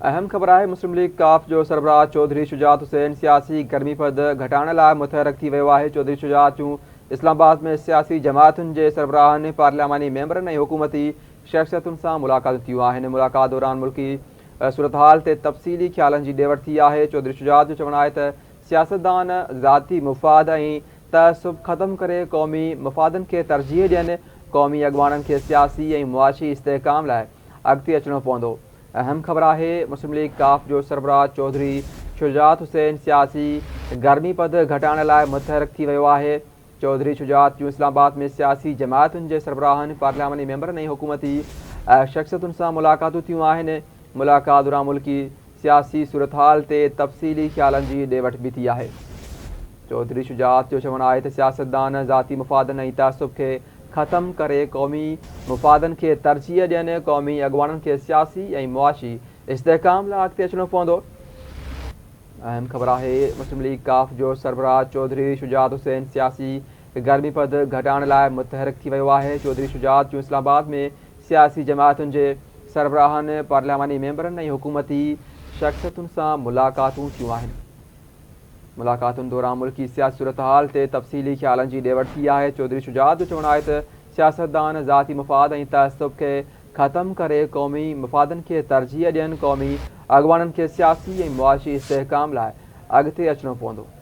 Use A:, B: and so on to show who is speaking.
A: اهم خبر آهي مسلم ليگ ق جو سربراهه چوڌري شجاعت حسين سياسي گرمي پد گهٽائڻ لاء متحرڪ ٿي ويو آهي. چوڌري شجاعت جون اسلام آباد ۾ سياسي جماعتن جي سربراهن، پارلياماني ميمبرن ۽ حڪومتي شخصيتن سان ملاقاتون ٿيون آهن. ملاقات دوران ملڪي صورتحال تي تفصيلي خيالن جي ڏي وٺ ٿي آهي. چوڌري شجاعت جو چوڻ آهي ته سياستدان ذاتي مفاد ۽ تعصب ختم ڪري قومي مفادن کي ترجيح ڏين، قومي اڳواڻن کي سياسي ۽ معاشي استحڪام لاء اڳتي اچڻو پوندو. اهم خبر آهي مسلم ليگ ق جو سربراهه چوڌري شجاعت حسين سياسي گرمي پد گهٽائڻ لاء متحرڪ ٿي ويو آهي. چوڌري شجاعت جون اسلام آباد ۾ سياسي جماعتن جي سربراهن، پارلياماني ميمبرن ۽ حڪومتي شخصيتن سان ملاقاتون ٿيون آهن. ملاقات دوران ملڪي سياسي صورتحال تي تفصيلي خيالن جي ڏي وٺ به ٿي آهي. چوڌري شجاعت جو چوڻ آهي ته سياستدان ذاتي مفادن ۽ تعصب کي ختم ڪري قومي مفادن کي ترجيح ڏين، قومي اڳواڻن کي سياسي ۽ معاشي استحڪام لاء اڳتي اچڻو پوندو. اهم خبر آهي مسلم ليگ ق جو سربراهه چوڌري شجاعت حسين سياسي گرمي پد گهٽائڻ لاء متحرڪ ٿي ويو آهي. چوڌري شجاعت جون اسلام آباد ۾ سياسي جماعتن جي سربراهن، پارلياماني ميمبرن ۽ حڪومتي شخصيتن سان ملاقاتون ٿيون آهن. ملاقاتن دوران ملڪي سياسي صورتحال تي تفصيلي خيالن جي ڏي وٺ ٿي آهي. چوڌري شجاعت جو چوڻ آهي ته سياستدان ذاتي مفاد ۽ تعصب کي ختم ڪري قومي مفادن کي ترجيح ڏين، قومي اڳواڻن کي سياسي ۽ معاشي استحڪام لاء اڳتي اچڻو پوندو.